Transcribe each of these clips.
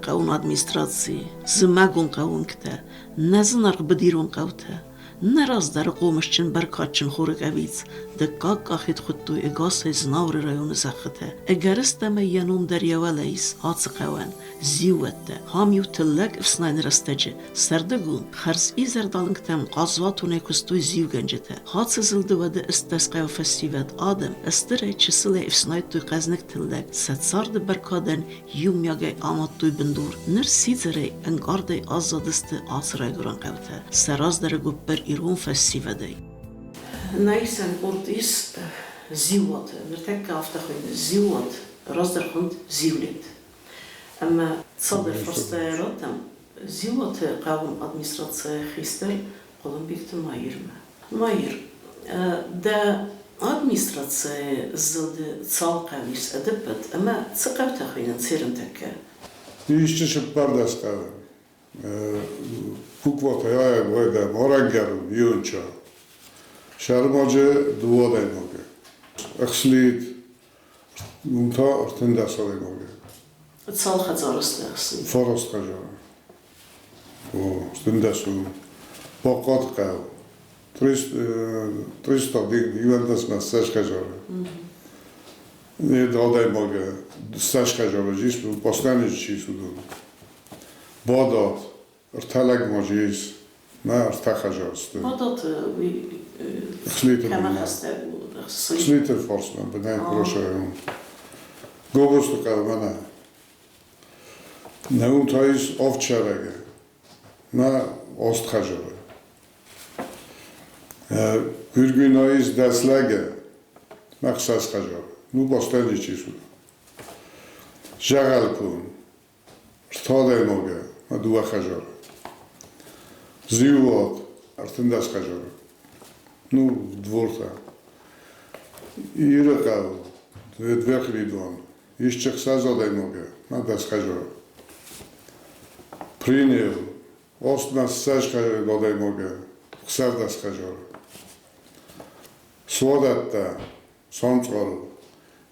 хъӕуон администрацийы зымӕгон хъӕууынгтӕ, нӕ зынаргъ быдирон хъӕутӕ, нӕ раздӕры хъомысджын бӕркадджын хоры къӕбиц, дыккаг къахет хуыдтой ӕгасӕй Знауыры районы зӕххытӕ. Ӕгӕрыстӕмӕй йӕ ном дӕр йӕ уӕлӕ ис ацы хъӕуӕн, зиууӕттӕ, ам-иу тыллӕг ӕфснайыны рӕстӕджы сӕрдыгон, хӕрз изӕрдалынгтӕм хъазуатонӕй куыстой зиугӕнджытӕ. Ацы зылды уӕды 18 хъӕуы фӕсивӕд адӕм стырӕй-чысылӕй ӕфснайдтой хъӕзныг тыллӕг, сӕ царды бӕркадӕн иумиагӕй амадтой бындур. Ныр сидзӕрӕй, ӕнкъардӕй аззадысты ацы райгуырӕн хъӕутӕ, сӕ раздӕры гуыппыр ирон фӕсивӕдӕй. Нӕ исӕн къорд ис зиууаты, ныртӕккӕ афтӕ хуыйны зиууат, раздӕр хуынд зиулет. Ӕмӕ цалдӕр фарстайы раттӕм Зиуаты хъӕуон администрацийы хистӕр Хъуылымбегты Маирмӕ. Маир, дӕ администрацийы зылды цал хъӕу ис ӕдӕппӕт ӕмӕ цы хъӕутӕ хуыйнынц ерынтӕккӕ? Исчи цыппӕрдӕс хъӕуы. Букватӕ аягвайдӕм арӕнгӕрон иунча. Сӕрмаджы дыууӕ адӕймаги. Ӕхслит, уым та 13 адӕймаги. Цал хӕдзары сты ӕхслит? Фараст хӕдзары. О, 13 у. Бахъат хъӕу. 300 иуӕндӕсмӕ ссӕдз хӕдзары. Адӕймаги 20 хӕдзары ис, постоянно чи ис, уыдон. Бадат, ӕртӕ лӕгмӕ ис, мӕ ӕртӕ хӕдзары сты. Бадат уый кӕмӕ хӕстӕг у? Слитер фарсмӕ, бынӕй курасайон. Гобозты хъӕумӕ нӕ. Нӕ уым та ис авд мӕ аст хӕдзары. Гуыргуина ис 10 лӕги, мӕ 6 хӕдзары. Ну, бастӕн ничи ис уыдон. Зӕгъӕлкон, ӕртӕ адӕймаги мӕ дыууӕ хӕдзары. Зиууат, 13 хӕдзары. Ну, двортӕ. Ирыхъӕу, Дверхлидон, исчи 6 адӕймаги мӕ 10 хӕдзары. Принял, 28 адӕймаги, 16 хӕдзары. Суадӕттӕ, Самцъары,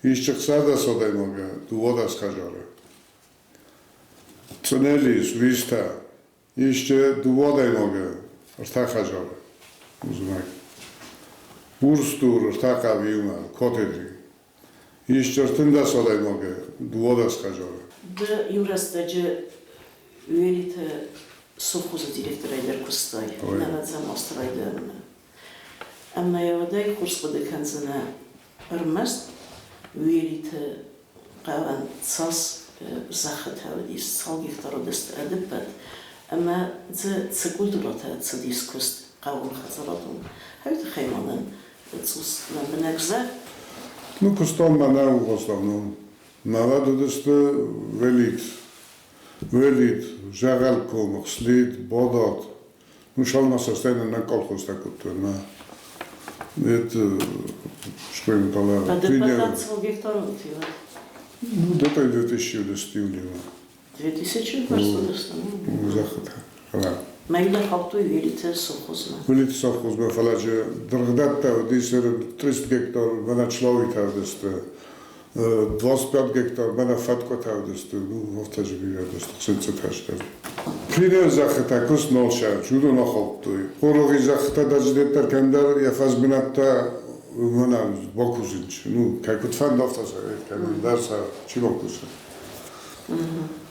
исчи 16 адӕймаги, 12 хӕдзары. Цънелис, Уистӕ, исчи дыууӕ адӕймаги, ӕртӕ хӕдзары. Узмӕг. Урсдур, ӕртӕ хъӕуы иумӕ, коттеджи. Исчи 13 адӕймаги, 12 хӕдзары. Ды иу рӕстӕджы Уелиты совхозы директорӕй дӕр куыстай, нӕвӕдзӕм азты райдианмӕ. Ӕмӕ йӕ уӕдӕй хорз хъуыды кӕндзынӕ, ӕрмӕст Уелиты хъӕуӕн цас зӕххытӕ уыдис, цал гектар уыдысты ӕдыппӕт, ӕмӕ дзы цы культурӕтӕ цыдис куыст хъӕууонхӕдзарадон. Уый тыххӕй ма нын цъус лӕмбынӕг зӕгъ. Ну, куыстам мӕнӕу в основном. Народ уыдысты Велит, Велит, Зӕгъӕлком, Хслит, Бодат. Ну, шалма состояние на колхоз так вот на это что им дала. А депортация гектаров Ну, где-то 2010 июля. 2000 просто Заход. Мӕйда хаутой Велиты совхозмӕ. Велиты совхозмӕ, фӕлӕ же дыргъдӕттӕ уыдис 300 гектар, мӕнӕ члауитӕ уыдысты. 25 гектар мӕнӕ фӕткъуытӕ уыдысты, ну, афтӕ же бирӕ уыдысты, хсынцъытӕ сты. Пионер зӕххытӕ куыст нал сӕ, уыдон ахаудтой. Хъорогъи зӕххытӕ дӕр кӕмдӕр йӕ фӕзбынӕттӕ мӕнӕ бакусынч. Ну, кӕй куыд фӕнды, афтӕ сӕ кӕнын сӕ чи бакусы.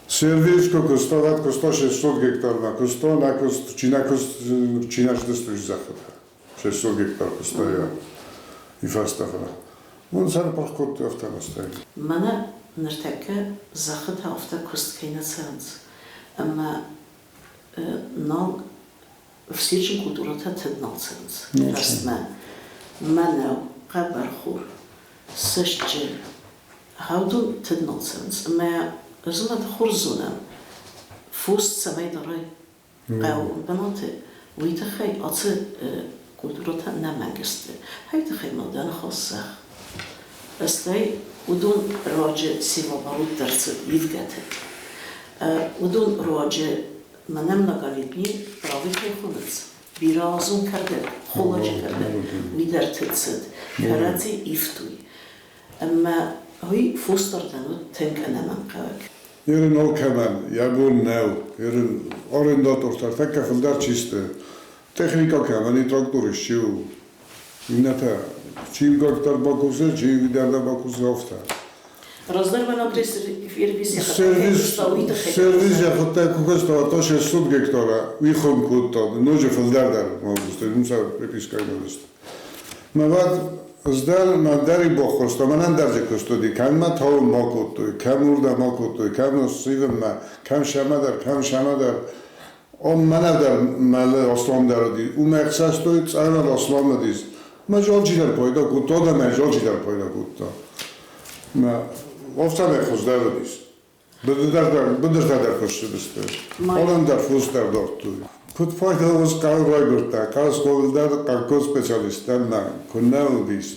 Сервис куы куыста, уӕд куыста 600 гектар нӕ куыста, нӕ куыст, чи нӕ куыст, чи нӕ сдысты зӕххытӕ. 600 гектар куыста йӕ и фӕстӕ фӕлӕ. Ну, сӕ ныппырх кодтой афтӕ мастӕй. Мӕнӕ ныртӕккӕ зӕххытӕ афтӕ куыст кӕй нӕ цӕуынц, ӕмӕ нал ӕфсирджын культурӕтӕ тыд нал цӕуынц рӕстмӕ. Мӕнӕу, хъӕбӕрхор, сысджы, хӕудон тыд нал цӕуынц. Ӕмӕ ӕз ма хорз зонӕм, фос цӕмӕй дарай хъӕуы бынаты, уый тыххӕй ацы культурӕтӕ нӕмӕнг сты. Уый тыххӕй ма дӕ ныхас зӕгъ. Стӕй уыдон руаджы севооборот дӕр цыд ивгӕты. Уыдон руаджы мӕнӕ многолетний травы кӕй хонынц, бирӕазон кӕрдӕг, холладжы кӕрдӕг, уый дӕр тыд цыд, кӕрӕдзи ивтой. Ӕмӕ уый фосдардӕн уыд тынг ӕнӕмӕнгхъӕуӕг. Ерын алкӕмӕн йӕ бон нӕу. Ерын арендатортӕ тӕккӕ фылдӕр чи сты, техника кӕмӕн и, тракторист чи у, иннӕтӕ чи гектар бакусы, чи дӕр бакусы, афтӕ. Раздӕр мӕнӕ сервис Сервис, сервис йӕхӕдӕг куы куыста, то 600 гектара уый хуым кодта, ноджы фылдӕр дӕр ма уыдысты, уым сӕ припискӕй уыдысты. Мӕ уӕд ӕз дӕр мӕ дӕр баххуырста, мӕнӕн дӕр дзы куыст уыди, кӕм мӕ тауынмӕ кодтой, кӕм уырдӕм акодтой, кӕм ссивынмӕ, кӕм сӕмӕдӕр, кӕм сӕмӕдӕр. Ом мӕнӕ дӕр мӕлы асламдӕр уыди. Уымӕ ӕхсӕстой, цъайраг аслам уыдис. Мӕ алчидӕр пайда кодта, адӕмӕй алчидӕр пайда кодта. Мӕ афтӕмӕй хуыздӕр уыдис. Быдыртӕ дӕр хуыссыдысты. Адӕм дӕр фос дӕр дардтой. Куыд пайда уыд хъӕуы райгуырдтӕ, хъӕуы схъомыл дӕр хъӕуккон специалисттӕн нӕ куыннӕ уыдис.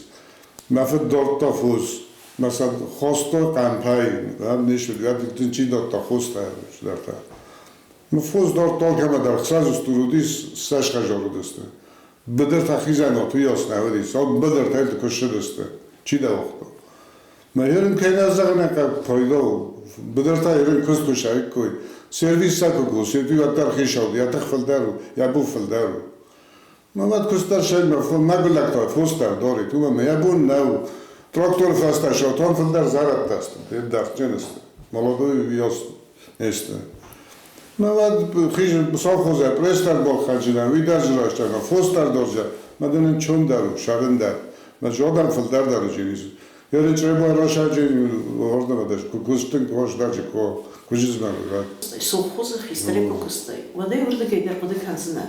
Мӕ фыд дардта фос. Мӕ сӕ хостой хъӕмпӕй, не суыд, чи дардта хостӕ, цыдӕртӕ. Фос дардта алкӕмӕ дӕр, хсӕз устур уыдис, ссӕдз хӕдзар уыдысты. Быдыртӕ хизӕнуат уыйас нӕ уыдис, быдыртӕ куы ссыдысты, чи дӕ уагъта. Мӕ ерын кӕй нӕ зӕгъын пайда у. Быдыртӕ ерын куыст куы саиккой, сервис сӕ куы кусид, уый уӕддӕр хицау, йӕ тых фылдӕр у, йӕ бон фылдӕр у. Мӕ мад куыст дӕр сӕймӕ, мӕгуыр фос дӕр дарит, уымӕн йӕ бон нӕу. Тракторы фӕстӕ шатон фылдӕр зӕрӕдтӕ сты, дӕрдджын сты. Молодой уыйас не сты. Мӕ уӕд совхозӕй пресс дӕр балхӕнджынӕн, уый дӕр зырӕстӕгӕн, фос дӕр дорджа, мӕ дын ын чон дӕр у, сӕрын дӕр. Мӕ жодӕн фылдӕр дӕр уыджи. Ерычъеба росаджы ордӕмӕ дӕр куы куыстын куы куы куызизмӕ. Совхозы хистӕрӕй куы куыстай, уӕдӕй уырдыгӕй дӕр хъуыды кӕндзынӕ.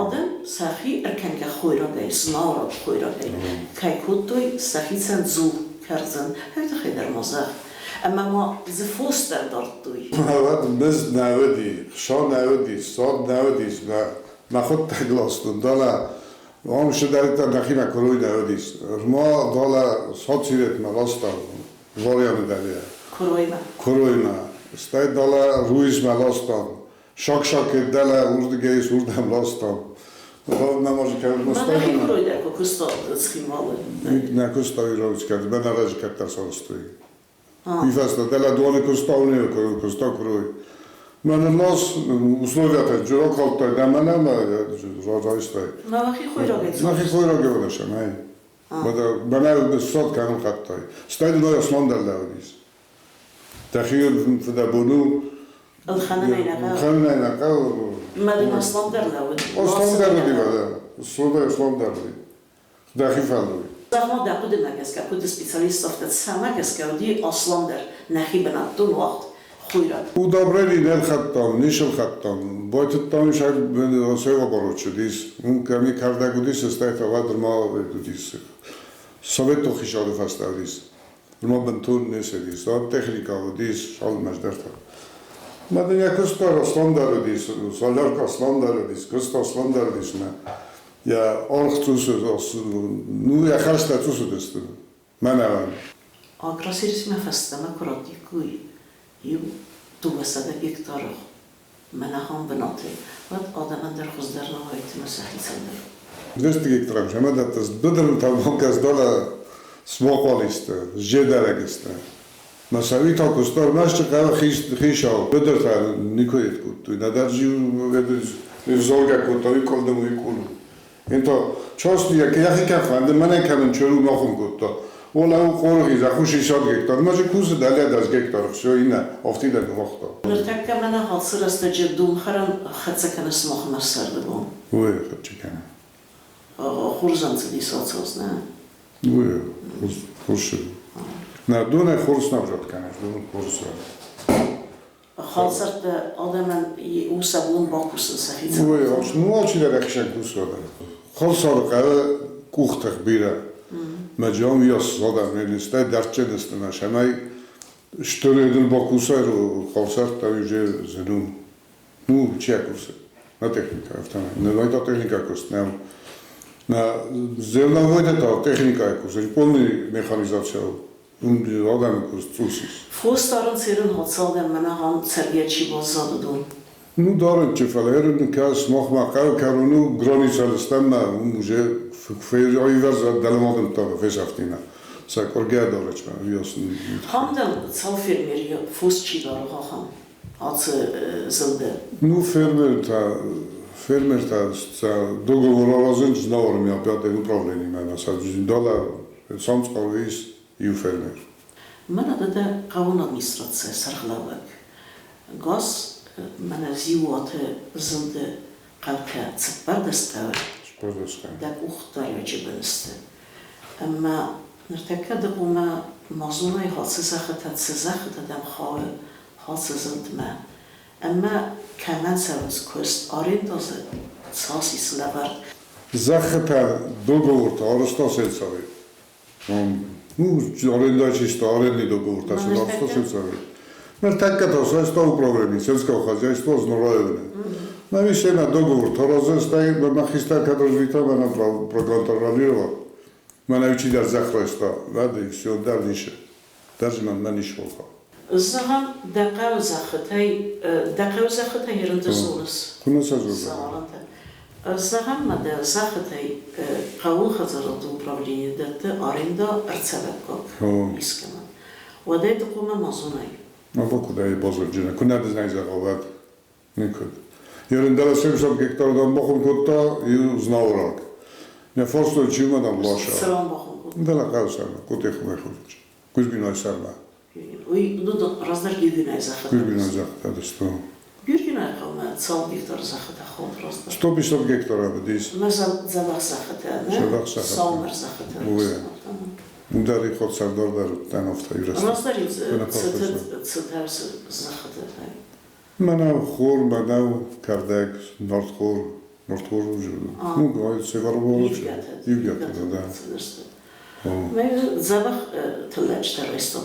Адӕм сӕхи ӕркӕнгӕ хойрагӕй, зынаргъ хойрагӕй кӕй кодтой сӕхицӕн дзул, кӕрдзын, уый тыххӕй дӕр ма зӕгъ. Ӕмӕ ма дзы фос дӕр дардтой. Уӕд мызд нӕ уыди, хсо нӕ уыди, сод нӕ уыдис, мӕхуыдтӕг ластон дӕлӕ ам сыдӕриддӕр нӕхимӕ куырой нӕ уыдис. Ма дӕлӕ соцсиретмӕ ластам Варяны дӕлейӕ. Куыроймӕ. Куыроймӕ. Стӕй дӕлӕ Руисмӕ ластам. Сак-сакы дӕлӕ уырдыгӕй уырдӕм ластам. Нӕхи куырой дӕр куы куыста Цхинвалы. Нӕ куыста Ировичкӕ, мӕ нӕ раджы кӕддӕр сарӕзтой. Уый фӕстӕ дӕлӕ доны куыста, уый куыста куырой. Мӕнӕ нас условиятӕ джиро калдтай дӕ мӕнӕ мӕ райстай. Нӕхи хойрагӕй. Нӕхи хойрагӕй уыдысӕм, ӕй. Мӕнӕ ссад кӕнын хъӕдтай. Стӕй дын Осман дӕр лӕууыдис. Дӕхи фыдӕбон у. Ӕлхӕнынӕй нӕ хъӕуы. Ӕлхӕнынӕй нӕ хъӕуы. Мӕ дын Аслан дӕр лӕууыд. Аслан дӕр уыди, уӕдӕ. Слодай Аслан дӕр уыди. Дӕхи фӕллой. Зӕгъ-ма дӕ хъуыдымӕ гӕсгӕ, куыд специалист, афтӕ цӕмӕ гӕсгӕ уыди Аслан дӕр нӕхи бынӕттон уагъд хойраг? Удобрени не лхӕдтам, не сӕлхӕдтам. Байтыдтам саг севоборот уыдис. Уым кӕми кӕрдӕг уыдис, стӕй та уӕд ма уыдис. Советон хицауады фӕстӕ уыдис. Ма бынтон не цыдис. Техника уыдис, салмӕздӕртӕ. Мӕ дын йӕ куыст дӕр асламдӕр уыдис, солярка асламдӕр уыдис, куыст асламдӕр уыдис. Мӕ йӕ аргъ цъус, ну, йӕ хӕрзтӕ цъус уыдысты. Мӕнӕуӕн. Агросервисмӕ фӕстӕмӕ куы радтиккой иу 200 гектары мӕнӕ ахӕм бынаты, уӕд адӕмӕн дӕр хуыздӕр нӕ уаид ӕмӕ сӕхицӕн дӕр. 200 гектарам сӕмӕдӕттӕ быдыры тавонкӕс дӕлӕ смохъуалисты, зедӕрӕгисты. Ма савита куыстар масчы хъӕуы хицау быдыртӕ никуы кодтой. Нӕдӕр взоргӕ кодта, уый къуылдым, уый къул. Ento чосни йӕхи кӕм фӕнды, мӕнӕн кӕмӕн чыру нохым кодта. Ола у къоргъи, захуш 60 гектар. Ма же кусы дӕлӕ 10 гектар, все иннӕ афтидӕй ныууагъта. Ныртӕккӕ мӕнӕ ацы рӕстӕджы донхӕрӕн хӕццӕ кӕны сымахмӕ сӕрдыгон. Ой, хӕццӕ кӕны. Хорзӕн цыдис ацӕуц, нӕ? Ой, хорз. Нӕ донӕй хорз нӕвзӕрд кӕны, дон хорз. Халсӕрттӕ адӕмӕн у сӕ бон бакусын сӕхицӕн. Ой, ну алчидӕр ӕхсӕн кусы адӕм. Халсары хъӕуы къухтӕ бирӕ. Мӕ джам йас адӕм стӕй дӕрдджын сты мӕ сӕмӕй стыр едыл бакусай халсӕрттӕ уже зын у. Ну, чи кусы? На техника, афтӕмӕй. Нӕ техника куыст нӕу. На зерновой та техника кусы, полный механизация у. Адӕмы куыст цъус ис. Фос дарын цӕрын хъуыд мӕнӕ ахӕм цӕргӕ чи баззад, уыдон. Ну, дарынчы, фӕлӕ ерын кӕс, махмӕ хъӕуы кӕрон у граница лыстӕммӕ, уым уже аивӕрзӕд дӕлӕмӕ дымдта фесӕфтимӕ. Сӕ къуыргӕ дарӕчмӕ виосын. Хамдӕн цал фермер фос чи дары ахӕм ацы зылды? Ну, фермертӕ договор аразын Знауырмӕ пятое управлениемӕ на дала Самцъхъӕуы ис иу фермер. Мӕнӕ дӕ хъӕуон администрацийы сӕргълӕууӕг газ мӕнӕ зиууаты зылды хъӕутӕ 14 хъӕуы дӕ къухдариуӕджы бын сты. Ӕмӕ ныртӕккӕ ды хъуамӕ ма зонай ацы зӕххытӕ цы зӕххытӕ дӕм хауы ацы зылдмӕ. Ӕмӕ кӕмӕн цӕуынц куыст, аренда дзы цас ис лӕвӕрд? Зӕххытӕ договортӕ арӕзта сельсовет. Ну, аренда чисто арендный договор, арӕзта сельсовет. Ныртӕккӕ та сайста управление сельского хозяйства Знораевны. Навесена договор таразы, стӕй мӕ хистӕр кадрзвита мӕнӕ проконтролировал. Мӕнӕ чидӕр зӕхх райста, уӕд и все, дӕр нишы. Даже мӕнмӕ нишы олха. Зӕгъӕм, дӕ хъӕуы зӕххытӕй ерынты зоныс? Куы сӕ зонын. Зӕгъӕм, ма дӕ зӕххытӕй хъӕуон хӕдзарады управление дӕтты аренда ӕрцӕвӕггаг искӕмӕн. Уӕд ӕй ды хъуамӕ ма зонай. Ма куыд базарджына, куы нӕ дызнай зӕгъа, уӕд никуыд. Ерындӕлӕ 70 гектар дам бахуым кодта иу знауыраг. Нӕ фарстой, чи ма дам лаша. Цыран бахуым кодта? Дӕлӕ хъӕуы сӕрмӕ, Къутехы хуызджы. Кузьминой сӕрмӕ. Уый раздӕр Гюргинайы зӕххытӕ. Гюргинайы зӕххытӕ сты. Гюргинайы хъӕумӕ цал гектар зӕххытӕ хауд раздӕр? 150 гектар уыдис. Мӕ дзӕбӕх зӕххытӕ, нӕ? Дзӕбӕх зӕххытӕ. Саумӕр зӕххытӕ. Уым дӕр и ход сӕрдар дӕр уыдтӕн афтӕ Раздӕр цытӕ зӕххытӕ? Мӕнӕу, хор, мӕнӕу, кӕрдӕг, нартхор, нартхор, ну, гай, северобор. Ивгӕтӕ, да. Мӕ дзӕбӕх тыллӕджытӕ райстат.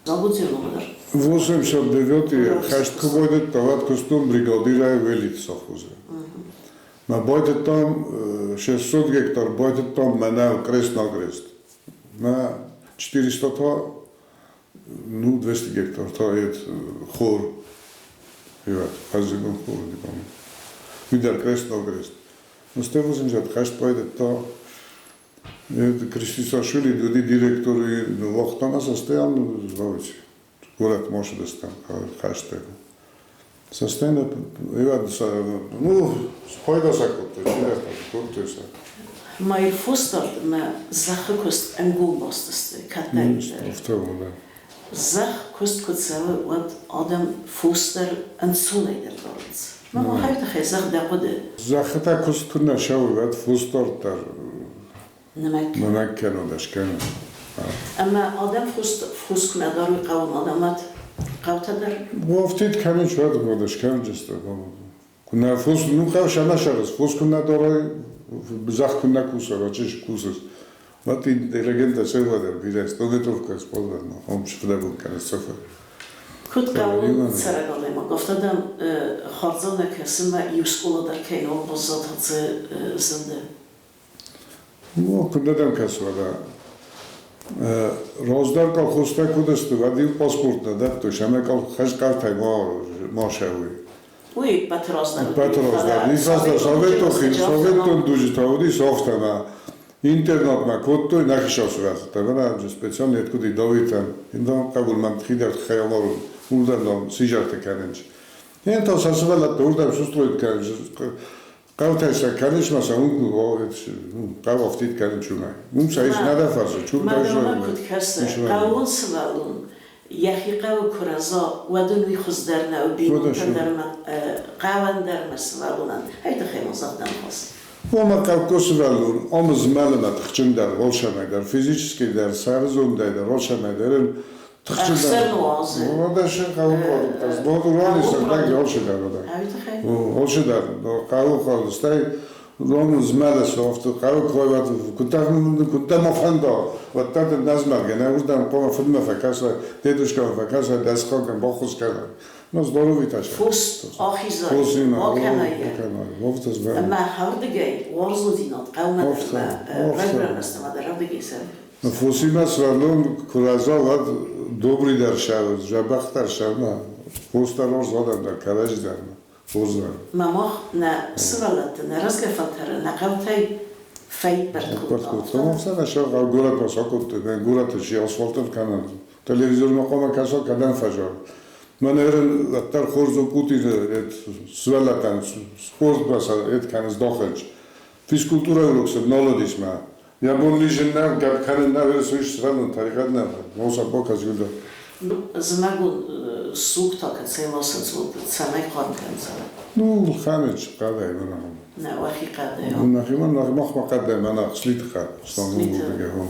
Завод зерно дӕр. 89 хӕст куы байдыдта, уӕд куыстон бригадирӕй Велиты совхозы. Мӕ байтыдтам 600 гектар байтыдтам мӕнӕу крест-накрест. Мӕ 400 та, ну, 200 гектар та это хор. Иват, фӕззыгон хор, не помню. Уый дӕр крест-накрест. Ну, 180 хӕст байдыдта. Кристисашвили уыди директор вахтана состоян, знаете, город машидыстам хӕстӕг. Состояние, иват, ну, пайда сӕ кодтой, чидӕртӕ кодтой сӕ. Ма фосдард ӕмӕ зӕххы куыст ӕнгом баст сты кӕддӕриддӕр. Афтӕ у, да. Зӕхх куыст куы цӕуы, уӕд адӕм фос дӕр ӕнцонӕй дӕр дарынц. Ма махӕй тыххӕй зӕгъ дӕ хъуыды. Зӕххытӕ куыст куы нӕ цӕуы, уӕд фосдард дӕр нымӕг. Нымӕг кӕнын, скӕнын. Ӕмӕ адӕм фос куы нӕ дарой хъӕуы адӕмат, хъӕутӕ дӕр? Афтид кӕнын уӕд уӕд скӕнджысты. Куы нӕ фос, ну хъӕу сӕмӕ сӕрыс, фос куы нӕ дарай, зӕхх куы нӕ куса, рачис кусыс. Вот интеллигента севадер бирӕ 100-метровка сполдерно, он фыдӕбон кӕны цӕфы. Куыд хъӕуы цӕрӕг адӕймаг, афтӕ дӕм хардзау нӕ кӕсы, мӕ иу скъола дӕр кӕй нал баззад ацы зылды? Ну, куы дӕм кӕсы, уӕдӕ. Раздӕр колхозтӕ куыд сты, уӕд иу паспорт нӕ дӕттой, сӕмӕ хӕсгартӕй ма сӕуой. Уый ӕппӕты раздӕр. Ӕппӕты раздӕр. Уый советон дуджы та уыдис афтӕ, ӕмӕ интернатмӕ кодтой нӕхи сывӕллӕттӕ. Мӕнӕ специально куыд Давитӕн, инда хъӕбул мӕм хидӕр хӕларун, уырдӕм дам сизӕртӕ кӕнынц. Ен та сӕ сывӕллӕттӕ уырдӕм сустроить кӕнынц, хъӕутӕй сӕ кӕнынц ма сӕ уым хъӕу афтид кӕнын чумӕ. Уым сӕ ис нӕдӕр фарсы, чум Мӕ куыд кӕсы, хъӕууон сывӕллон йӕхи хъӕуы куы рӕза, уӕд ын уый хуыздӕр нӕу бинонтӕн дӕр ӕмӕ хъӕуӕн дӕр ӕмӕ сывӕллонӕн. Ай тыххӕй ма зӕгъ дӕ ныхас. Ома хъӕуккон сывӕллон ам змӕлы ӕмӕ тыхджындӕр, олсӕмӕй дӕр, физически дӕр, сӕрызондӕй дӕр, олсӕмӕй дӕр ын тыхджындӕр. Ӕхсӕр нуазы. Уӕдӕ сы хъӕуы Бодурани сыгъдӕг олсыдӕр уӕдӕ. Ай тыххӕй? Олсыдӕр, хъӕуы хъӕуы, стӕй рон змӕлы софты, хъӕуы кой уӕд куыддӕр ма фӕнда, уӕддӕр дын нӕ змӕлгӕ, нӕ уырдӕм хъуамӕ фыдмӕ фӕкӕсай, дедушкӕмӕ фӕкӕсай, дӕ сыхагӕн баххуыс кӕнай. Ну, здоровый таша. Фос ахизай, бакӕнай. Ӕмӕ хӕрдыгӕй уарзондзинад хъӕумӕ дӕр райгуырӕн бӕстӕмӕ дӕр ардыгӕй цӕуы. Фосимӕ сывӕллон куы рӕза, уӕд добрый дӕр сӕвы, дзӕбӕх дӕр сӕвы, фос дӕр хорз адӕм дӕр, кӕрӕдзи дӕр хорз дӕр. Мӕ мах нӕ сывӕллӕтты, нӕ рӕзгӕ фӕлтӕры нӕ хъӕутӕй Фӕиппӕрд кодта. Афтӕ горӕтмӕ сакодтой, горӕты чи асфальтыл кӕнынц. Телевизормӕ хъуамӕ кӕса, кӕдӕм фӕзӕгъ. Мӕнӕ ӕддӕр хорз у Путины сывӕллӕттӕн спортмӕ ед кӕнынц дохӕдж. Физкультурӕйы урок сын нал уыдис мӕ. Йӕ бон лизын нӕ, гӕпп кӕнын нӕ, уый сывӕллон тӕригъӕд нӕ, носа боказ иуылдӕр. Зымӕгон суг та кӕцӕй ласынц, уӕд цӕмӕй хъарм кӕндзӕн? Ну, хӕмыч хъӕдӕй мӕнӕ. Нӕ, уӕхи хъӕдӕй. Нӕхимӕ махмӕ хъӕдӕй мӕнӕ Слиты хъӕд, Стамбулы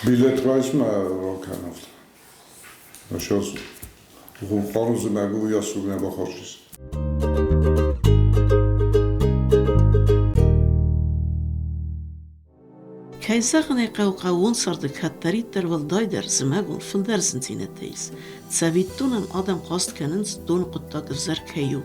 Билет райсмӕ ракӕн афтӕ. Сейчас хъарм зымӕг уыйас суг нӕ бахарджис. Кӕй зӕгъын ӕй хъӕуы, хъӕууон царды кӕддӕриддӕр уӕлдайдӕр зымӕгон фылдӕр зындзинӕдтӕ ис. Цӕвиттонӕн адӕм хъаст кӕнынц, доны хъуыддаг ӕвзӕр кӕй у,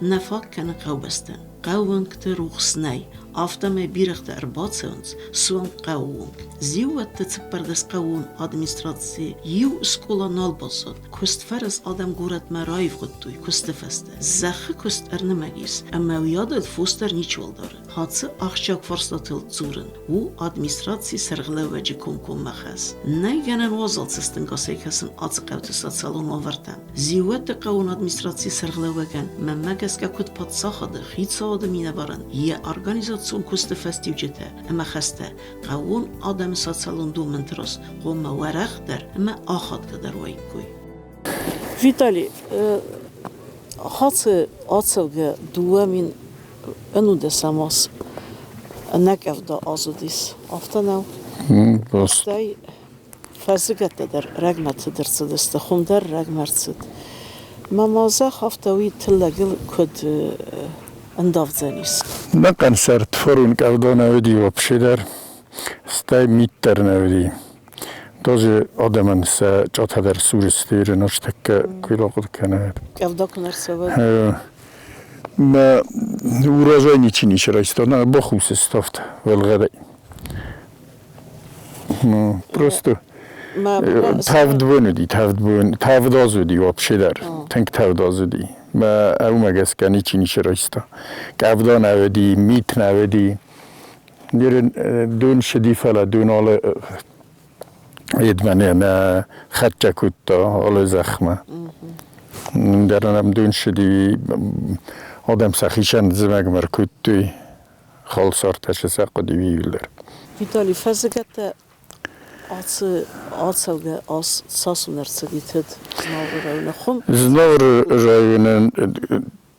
нӕ фаг кӕны хъӕубӕстӕн. Хъӕууынгты рухс нӕй, афтӕмӕй бирӕгътӕ ӕрбацӕуынц суанг хъӕуы онг. Зиууӕтты 14 хъӕууон администрацийы иу скъола нал баззад. Куыстфӕрӕз адӕм горӕтмӕ раивгъуыдтой куысты фӕстӕ. Зӕххы куыст ӕрнымӕг ис, ӕмӕ уыйадыл фос дӕр ничиуал дары. Ацы ахсджиаг фарстатыл дзурын у администрацийы сӕргълӕууӕджы комкоммӕ хӕс. Нӕй гӕнӕн уазал цӕстӕнгасӕй кӕсын ацы хъӕуты социалон уавӕртӕм. Зиууӕтты хъӕуон администрацийы сӕргълӕууӕгӕн, мӕнмӕ гӕсгӕ, куыд паддзахады, хицауады минӕварӕн йӕ организацион куысты фӕстиуджытӕ ӕмӕ хӕстӕ хъӕууон адӕмы социалон домӕнты раз хъуамӕ уӕрӕхдӕр ӕмӕ ахадгӕдӕр уаиккой. Виталий, ацы ацӕугӕ 2011 аз ӕнӕкъӕвда аз уыдис, афтӕ нӕу? Стӕй фӕззыгӕттӕ дӕр рӕгмӕ цыд ӕрцыдысты, хуым дӕр рӕгмӕ ӕрцыд. Мӕ ма зӕхх афтӕ уый тыллӕгыл куыд ӕндавдзӕнис? Нӕ концерт форум къӕвда нӕ уыди вообще дӕр, стӕй мит дӕр нӕ уыди. Тоже адӕмӕн сӕ чъатӕ дӕр сурысты иры ныртӕккӕ куы хъуыды кӕны. Къӕвда куы нӕ рцӕуӕд. Мӕ урожай ничи ничи райста, на бахус ставт уӕлгъӕдӕй. Ну, просто тӕвд бон уыди, тӕвд бон, тӕвд аз уыди вообще дӕр, тынг тӕвд аз уыди. Мӕ уымӕ гӕсгӕ ничи ничи райста. Къӕвда нӕ уыди, мит нӕ уыди. Ныр дон сыди, фӕлӕ дон алы едмӕ нӕ хӕццӕ кодта алы зӕхмӕ. Дӕр нӕм дон сыди, адӕм сӕхицӕн зымӕгмӕ ркодтой, халсартӕ сӕ хъуыди иууылдӕр. Виталий, фӕззыгӕттӕ ацы ацӕугӕ аз цас уын ӕрцыди тыд Знауыры районы хуым? Знауыры районы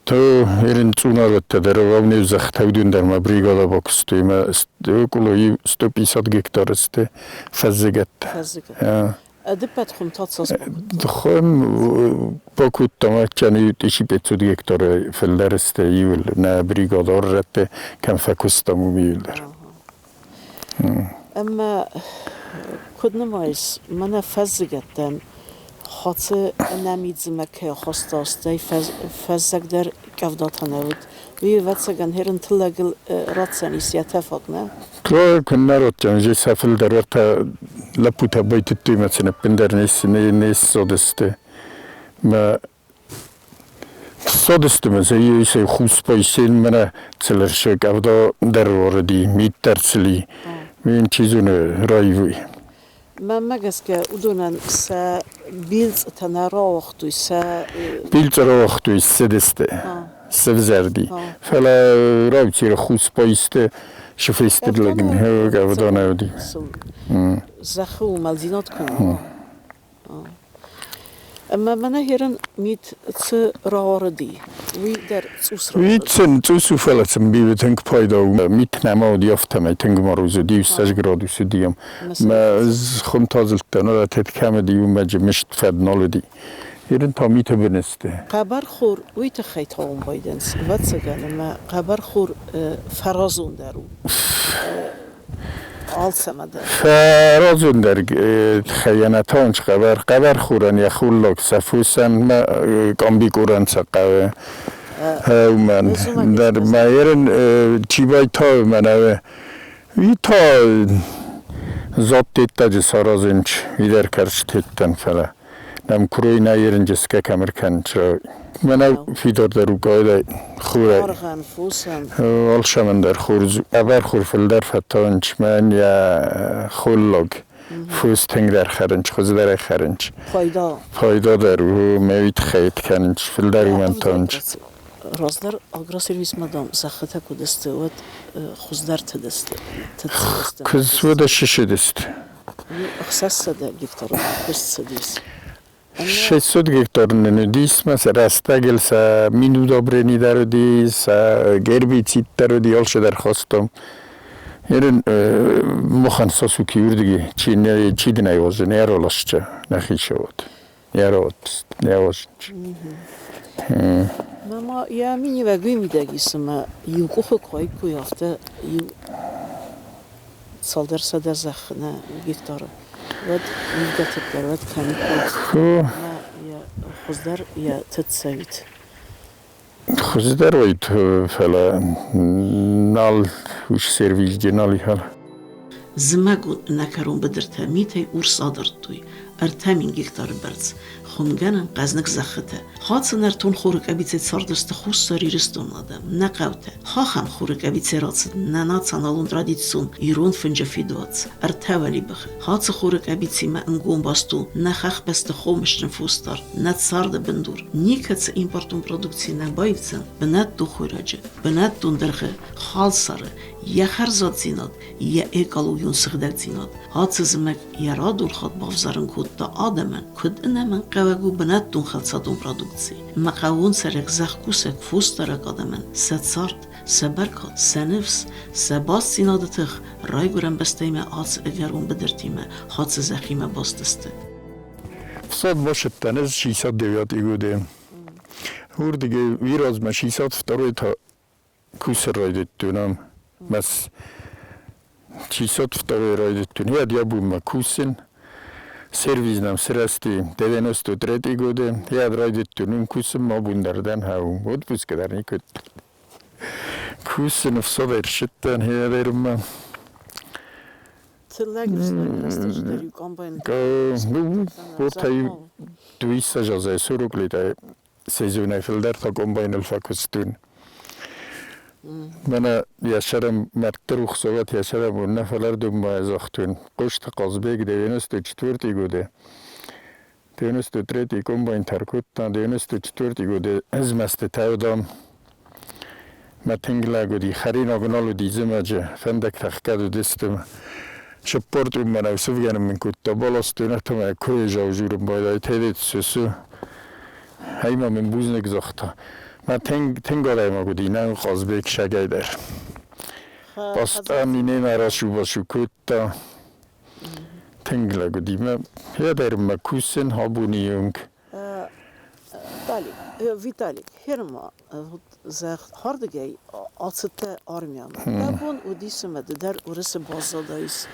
То ерин цъунарӕттӕ дӕр равнеу зӕхтӕвдун дӕр ма бригада бакуыстой ӕмӕ около 150 гектар сты фӕззыгӕттӕ. Фӕззыгӕттӕ. Ӕдыппӕт хуым та цас бакодта? Хуым бакодтам ӕччӕн 1500 гектары фылдӕр сты иуыл нӕ бригада ӕррӕтты кӕм фӕкуыстам, уым иуылдӕр. Ӕмӕ куыд нымайыс, мӕнӕ фӕззыгӕттӕн хӕцы ӕнӕмидзымӕ кӕй ахаста, стӕй фӕззӕг дӕр къӕвдатӕ нӕ уыд, уый, ӕвӕццӕгӕн, хӕрын тыллӕгыл ратдзӕнис йӕ тӕфаг, нӕ? Куыннӕ ратдзӕн, же сӕ фылдӕр уӕртӕ лӕппутӕ байтыдтой мӕ сын ӕппындӕр не ссадысты. Мӕ Ссадысты сӕ исӕй хуспай сен мӕнӕ цылырсы къӕвда дӕр уарыди, мит дӕр цыли. Мин чи зоны раивой. Мӕнмӕ гӕсгӕ, уыдонӕн сӕ билцъытӕ нӕ рауагътой, сӕ Билцъ рауагътой, ссыдысты, сывзӕрди. Фӕлӕ рауциры хуспайсты сыфесты лӕгын къӕвда нӕ уыди. Зӕххы уымӕлдзинад куы нӕ уа. Ӕмӕ мӕнӕ хӕрын мит цы рауарыди, уый дӕр цъус рауарыди. Мит сын цъус у, фӕлӕ сын бирӕ тынг пайда у. Мит нӕма уыди, афтӕмӕй тынг мороз уыди, 20 градус уыди ам. Мӕ хуымтӕ зылдтӕн, тет кӕм уыди, уымӕджы мыст фӕд нал уыди. Ерын та миты бын сты. Хъӕбӕрхор уый тыххӕй тауын байдайынц, ӕвӕццӕгӕн, ӕмӕ хъӕбӕрхор фӕразондӕр у алцӕмӕ дӕр. Фӕразондӕр тыххӕй ӕнӕтонч хъӕбӕр хъӕбӕрхорӕн йӕ холлаг сӕ фосӕн къамбикъорӕн сӕ хъӕуы. Уымӕн дӕр ма ерын чи байтауы мӕнӕ уый та зад теттаджы саразынч, уый дӕр кӕрчытеттӕн, фӕлӕ. Нам курой на еринджеска камер канчра. Мана фидор ругайда хура. Аргъӕн, фосӕн. Алшаман дар хурз абар хур филдар фатонч ман я хуллог. Фус тинг дар хәринч, хуз дар хәринч. Пайда. Пайда дар у мевит хейт канч филдар уман тонч. Раздӕр агросервисмӕ, дам, зӕххытӕ куы уыдысты, уӕд хуыздӕр тыдысты. Куыдз уыд шишидыст. 600 гектар куыст цыдис. 600 гектар нын уыдис, ма сӕ рӕстӕгыл сӕ минудобрени дӕр уыди, сӕ гербицид дӕр уыди, алцы дӕр хастам. Ерын махӕн сасуки урдыги чи не чи дын ай возы, не роласча, нӕхи шавот. Не рот, не возынч. Мама, йӕ миниуӕг уый мидӕг ис, ӕмӕ иу къухы куы уаиккой, афтӕ иу цалдӕр сӕдӕ зӕххы нӕ гектары, уӕд ивгӕ тыд дӕр уӕд кӕниккой ӕмӕ йӕ хуыздӕр йӕ тыд цӕуид. Хуыздӕр уайд, фӕлӕ нал уыш сервизде нал ихал. Зымӕгон ӕнӕкӕрон быдыртӕ митӕй урс адардтой 3000 гектары бӕрц, хуымгӕнӕн хъӕзныг зӕххытӕ. Хӕцы нӕртон хоры къӕбицӕй цардысты Хуссар Ирыстоны адӕм, нӕ хъӕутӕ. Хахӕм хоры къӕбицӕй рацыд нӕ националон традицион ирон фынджы фидуац, ӕртӕ уӕлибыхы. Хӕцы хоры къӕбицимӕ ӕнгом баст у нӕ хӕхбӕсты хомысджын фосдард, нӕ царды бындур. Никӕцы импортон продукци нӕ баивдзӕн бынӕттон хойраджы, бынӕттон дыргъы, халсары, йӕ хӕрзаддзинад, йӕ экологион сыгъдӕгдзинад. Ацы зымӕг йӕ радон хатт бавзарын кодта адӕмӕн, куыд ӕнӕмӕнгхъӕуӕг у бынӕттон хӕлцадон продукци. Ӕмӕ хъӕууон цӕрӕг зӕхкусӕг, фосдарӕг адӕмӕн сӕ цард, сӕ бӕркад, сӕ ныфс, сӕ бастдзинады тых райгуырӕн бӕстӕимӕ ацы ӕгӕрон быдыртимӕ, хӕцы зӕххимӕ баст сты. Всад башыттан ez 69 годы. Урдыге виразма 62 та кусер райдыдтон. Мас 62 райдыдтон. Я дябумма кусин. Сервиз нам срасти 93 годы. Я райдыдтон кусин ма бундардан хау. Отпуск дар никуд. Кусин всад erшиттан хеверма. Тыллӕг рӕстӕджы дӕр-иу комбайн. Ну, вот дуисса жазай суруклида сезонай филдар та комбайныл факустун. Мана яшарам мартыр ухсават яшарам унафалар думма захтун. Қошта Казбек 94 годы. 93 комбайн таркутта 94 годы азмасты тавдам. Матингла годи харина гналу дизмаже фендак тахкаду дистум. Шеппорт уммана сувганам мин кутта болосту нахтама куежа ужурум байдай тедет сөсү. Хайма мин бузныг зохта. Ма тинг тинголайма годи нан Казбек шагайдар. Бастани нема рашу башу кутта. Тингла годи ма хедер кусен хабуни юнг. Талик, Виталик, херма, вот за хардыгай ацытта армияны. Табон удисыма дыдар урысы базадаис.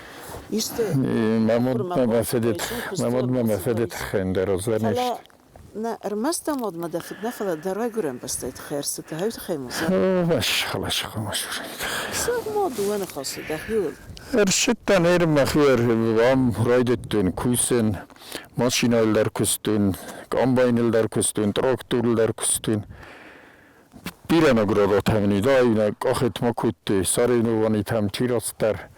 Исте Мамод мама федет, мамод мама федет хендер озерништ. На ӕрмӕст амодмӕ дӕ фыд нӕ, фӕлӕ дӕ райгуырӕн бӕстӕйы тыххӕй ӕрцыдтӕ, хӕй тыххӕй муза. Ваш халаш хамаш. Сӕгъ дыууӕ ныхасы дӕхиуыл. Ӕрсыдтӕн ӕрмӕхуӕр ам райдыдтон кусын, машинӕйыл дӕр куыстон, комбайныл дӕр куыстон, тракторыл дӕр куыстон. Бирӕ наградатам ни да, къахет макутты, соревнований там чирастар.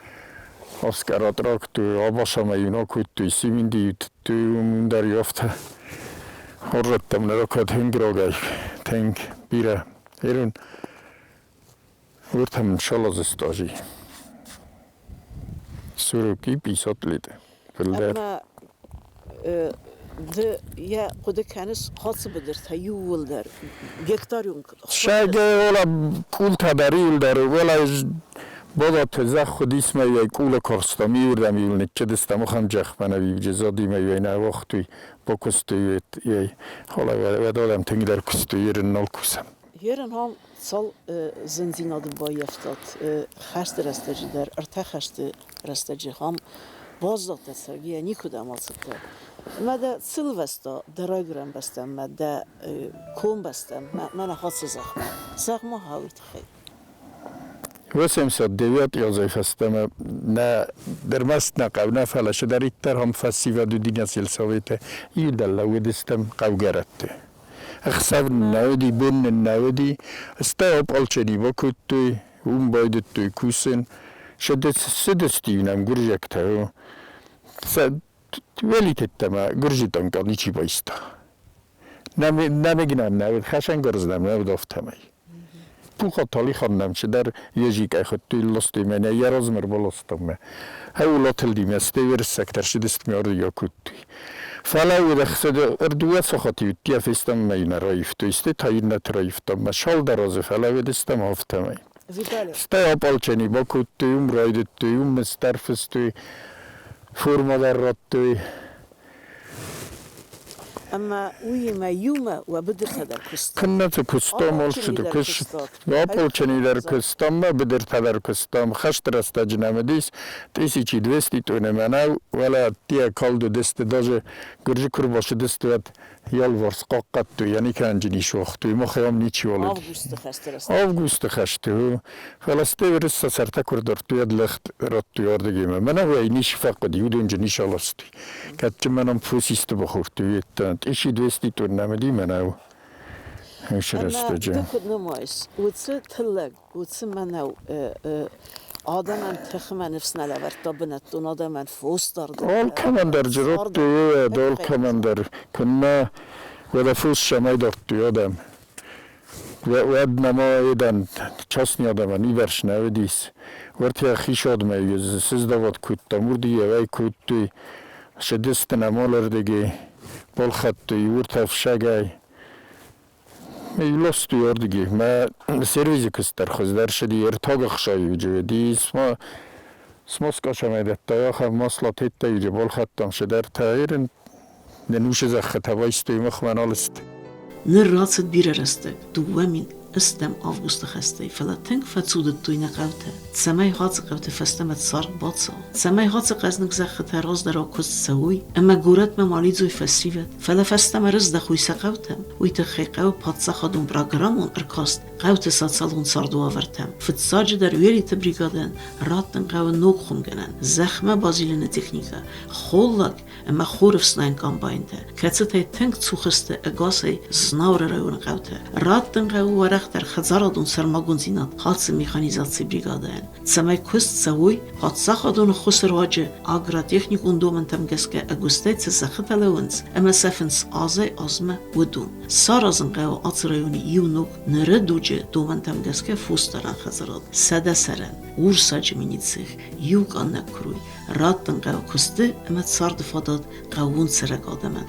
Оскара трактор, абашама юнакутты, симинди ютты, яфта. Horrattam ракат хенгрогай, тенг бирӕ. Эрун уртам шалазыстажи. 40 50 лит. Фылдӕр. Ӕмӕ ды йӕ хъуыды кӕныс хӕцы быдыртӕ иууылдӕр гектарюнг. Шаге ола култа дӕр иуылдӕр, ола бодат зӕхх уыдис мӕ кула корстам иуырдӕм иуыл ныццыдыстӕм охам джах мӕнӕ вивджезоди мӕ нӕ вохтуй бокустуй ей хола ведолем тынгдӕр куыстуй ерын нал кусам. Ерын хам цал зындзинады баййӕфтат хӕсты рӕстӕджы дӕр, ӕртӕ хӕсты рӕстӕджы хам баздӕхтӕ цӕргӕйӕ никуыдӕм ацыдтӕ. Мӕ дӕ цылвӕста дӕ райгуырӕн бӕстӕм, мӕ дӕ комбӕстӕм, мӕнӕ хӕцы зӕхмӕ. Зӕгъ-ма хауы тыххӕй. 89 азӕй фӕстӕмӕ нӕ ӕрмӕст нӕ хъӕу нӕ, фӕлӕ цыдӕриддӕр ам фӕсивӕд уыди нӕ сельсоветы, иу лӕууыдыстӕм хъӕугӕрӕтты. Ӕхсӕв нын нӕ уыди, бон нын нӕ уыди, стӕй ополчени бакодтой, уым байдыдтой кусын. Цыдысты-иу нӕм гуырдзиӕгтӕ. Велитеттӕмӕ гуырдзитӕн ничи байста. Нӕмыг нӕм нӕ уыд, хӕцӕнгарз нӕм нӕ уыд афтӕмӕй. Пуха Талихан нӕм цыдӕр ежикӕй хуыдтой, ластой мӕнӕ йӕ размӕ ӕрбаластам мӕ. Хӕуыл атылди стӕй уырыссӕгтӕ ссыдысты мӕ ардыгӕй акодтой. Фӕлӕ уыд ӕрдыууӕ сахаты уыдтӕ фестӕм мӕ йын раивтой, стӕй та иннӕты раивтам мӕ цалдӕр азы фӕлӕууыдыстӕм афтӕмӕй. Стӕй ополчени бакодтой, уым райдыдтой, уым ӕрфыстой, формӕ дӕр радтой. Ӕмӕ уыимӕ иумӕ уӕ быдыртӕ дӕр куыстат? Куыннӕты куыстам, алчидӕр куыстам. Ополчени дӕр куыстам, мӕ быдыртӕ дӕр куыстам. Хӕсты рӕстӕджы нӕм уыдис 1200 тонны мӕнӕу, уӕлӕ ӕддейӕ калд уыдысты, даже гуырджы куы рбацыдысты, уӕд алыварс хъахъхъӕдтой, йӕ никӕнджын ис уагътой, махӕй ам ничиуал уыди. Августы хӕсты рӕстӕг? Августы хӕсты, фӕлӕ стӕй уырыс сӕ сӕртӕ куы рдардтой, уӕд лӕгт радтой ардыгимӕ. Мӕнӕуӕй ницы фӕхъуыди, уыдонджы ницы аластой. Кӕдджын мӕнӕн фосисты бахордтой, уедтӕ 1200 тоннӕ уыди мӕнӕу. Уыцы рӕстӕджы. Ӕмӕ ды куыд нымайыс, уыцы тыллӕг, уыцы мӕнӕу адӕмӕн тыхмӕ ныфс нӕ лӕвӕрдта бынӕттон адӕмӕн фосдарды? Алкӕмӕн дӕр джыроттой, алкӕмӕн дӕр. Куыннӕ, уӕдӕ фос цӕмӕй дардтой адӕм. Уӕд нӕма едӕн частный адӕмӕн ивӕрс нӕ уыдис. Уӕртӕ хисадмӕ сыздавод кодтам, уырдыгӕй кодтой, цыдысты нӕм алырдыгӕй, балхӕдтой уыртӕ ӕфсагӕй. Ластой ардыгӕй. Мӕ сервисы куыст дӕр хуыздӕр цыди, ӕртаг ӕхсайуджы уыди, смазка сӕмӕй дӕтта, ахӕм масло теттӕйуджы балхӕдтам цыдӕртӕ. Ерын нӕ нусы зӕххытӕ байстой, махмӕ нал сты. Ныр рацыд бирӕ рӕстӕг, 2000 августы хӕстӕй, фӕлӕ тынг фӕцудыдтой нӕ хъӕутӕ. Цӕмӕй ацы хъӕуты фӕстӕмӕ цард бацӕуа, цӕмӕй ацы хъӕзныг зӕххытӕ раздӕрау куыст цӕуой ӕмӕ горӕтмӕ ма лидзой фӕсивӕд, фӕлӕ фӕстӕмӕ рыздӕхой сӕ хъӕутӕм, уый тыххӕй хъӕуы паддзахадон программон ӕркаст хъӕуты социалон цардуавӕртӕм. Фыццаджыдӕр Уелиты бригадӕн раттын хъӕуы ног хуымгӕнӕн, зӕхмӕ базилыны техникӕ, холлаг ӕмӕ хорӕфснайӕн комбайнтӕ, кӕцытӕй тынг цух сты ӕгасӕй Знауыры районы хъӕутӕ. Раттын хъӕуы уӕрӕхдӕр хӕдзарадон сӕрмагонддзинад ацы механизацийы бригадӕйӕн, цӕмӕй куыст цӕуой паддзахадон ӕххуысы руаджы агротехникон домӕнтӕм гӕсгӕ ӕгуыстӕй цы зӕххытӕ лӕууынц ӕмӕ сӕфынц азӕй-азмӕ, уыдон. Саразын хъӕуы ацы районы иу ног ныры дуджы домӕнтӕм гӕсгӕ фосдарӕн хӕдзарад, 100 сӕрӕн, урсаджы мини-цех, иу къаннӕг куырой, раттын хъӕуы куысты ӕмӕ царды фадат хъӕууон цӕрӕг адӕмӕн.